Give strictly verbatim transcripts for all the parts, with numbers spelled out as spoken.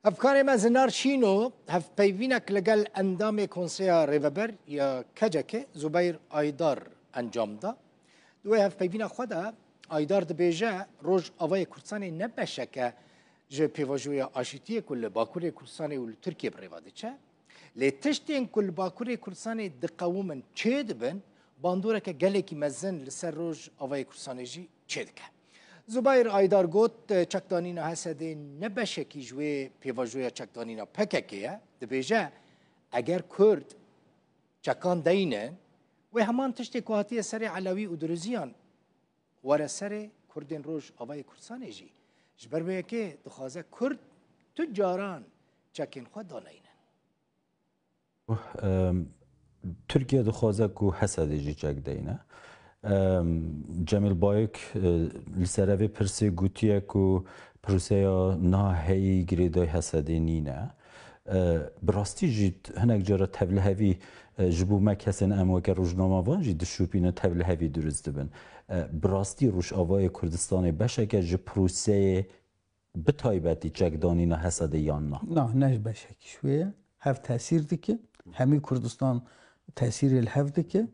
Hevkarê me Zinar Şîno hevpeyvînek li gel endamê Konseya Rêveber ya K C K Zubeyr Aydar encam da. Di wê hevpeyvîna xwe de Aydar dibêje, Rojavayê Kurdistanê ne beşek e ji pêvajoya aşîtiyê ku li Bakurê Kurdistanê û li Tirkiyê bi rêva diçe. Lê tiştên ku li Bakurê Kurdistanê diqewimin çêdibin, bandoreke gelekî mezin li ser Rojavayê Kurdistanê jî çêdike. Zubayr Aydar got, çekdanîna H S D'ê ne beşekî ji wê pêvajoya çekdanîna P K K ye. Dibêje, eger Kurd çekan deynin, wê heman tiştê ku hatiye serê Elewî û Diriziyan were serê Kurdên Rojavayê Kurdistanê jî. Ji ber vê yekê dixwaze Kurd tu caran çekên xwe daneynin. Em, Tirkiye dixwaze ku H S D'ê jî çek deyne. Em, Cemîl Bayik, e, li ser evê pirsê gotiye ku proseya niha heyî girêdayî H S D'ê nîne. E, bi rastî jî hinek cara tevlihevî, e, ji bo me kesên em weke rojnamevan jî dişopîne, tevlihevî dirust dibin. E, bi rastî Rojavayê Kurdistanê beşeke ji proseyê bi taybetî çekdanîna H S D'ê yan na? Na, ne ji beşekî ji wê ye. Hev tesîr dike. Hemî Kurdistan tesîrê li hev dike.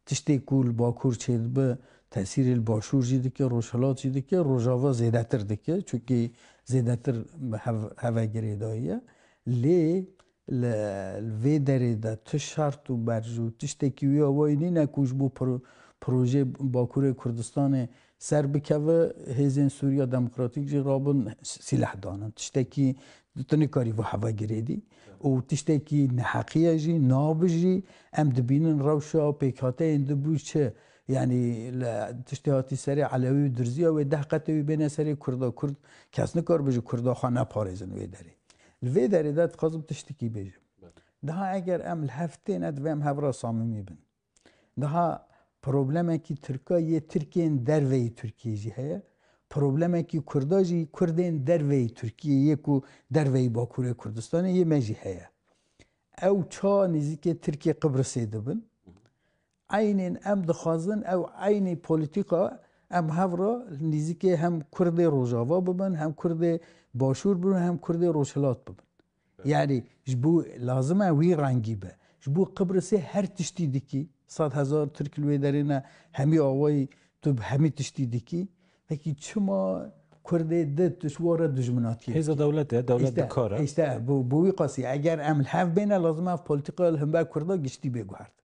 Tiştê ku li Bakur çêdibe, tesîrê li Başûr jî dike, Rojhilat jî dike, Rojava zêdetir dike. Çunkî zêdetir hev, heve girêdayî ye. Lê li, li vê derê de tu şert û berj û tiştekî wî awayî nîne ku ji bo pro-, projê Bakurê Kurdistanê ser bikeve, hêzên Sûriya Demokratîk jî rabin sîleh danin. Tiştekî tu nikarî vê heve girêdî. Û tiştekî neheqî ye jî, nabijî, em dibînin rewşa pêkhateyên dibû çi? Yanî li tiştê hatî serê Elewî û Dirziya wê deh qetê wî bêne serê Kurda. Kurd, kes nikaribe ji Kurda xwe neparêzin wê derê. Li vê derê de dixwazim tiştekî bêjim. Daha eger em li hev têne, divê em hev re samimî bin. Daha problemekî Tirka yê Tirkiyên derveyî Tirkiyê jî heye. Problemekî Kurda jî Kurdên derveyî Tirkiyê yê ku derveyî Bakurê Kurdistanê yê me jî heye. Ew ça nêzîkê Tirkiye Qibrisê dibin. Eynên em dixwazin ew eynî polîtîka em hev re nêzîkê hem Kurdê Rojava bibin, hem Kurdê Başûr bibin, hem Kurdê Rojhilat bibin. Yanî ji bo lazim e wî rengî be. Ji bo Qibrisê her tiştî dikî. Sed hezar Tirk li wê derê ne, hemî awayî tu bi hemî tiştî dikî. Pekî çima Kurdê di tu ji wara dijminatiyê Hêza dikî? Dewlet e, dewlet Îşte, dikare. Îşte, bo, bo wî qasî. Eger em li hev bêne, lazim e ev polîtîka li hember Kurda giştî bê guhert.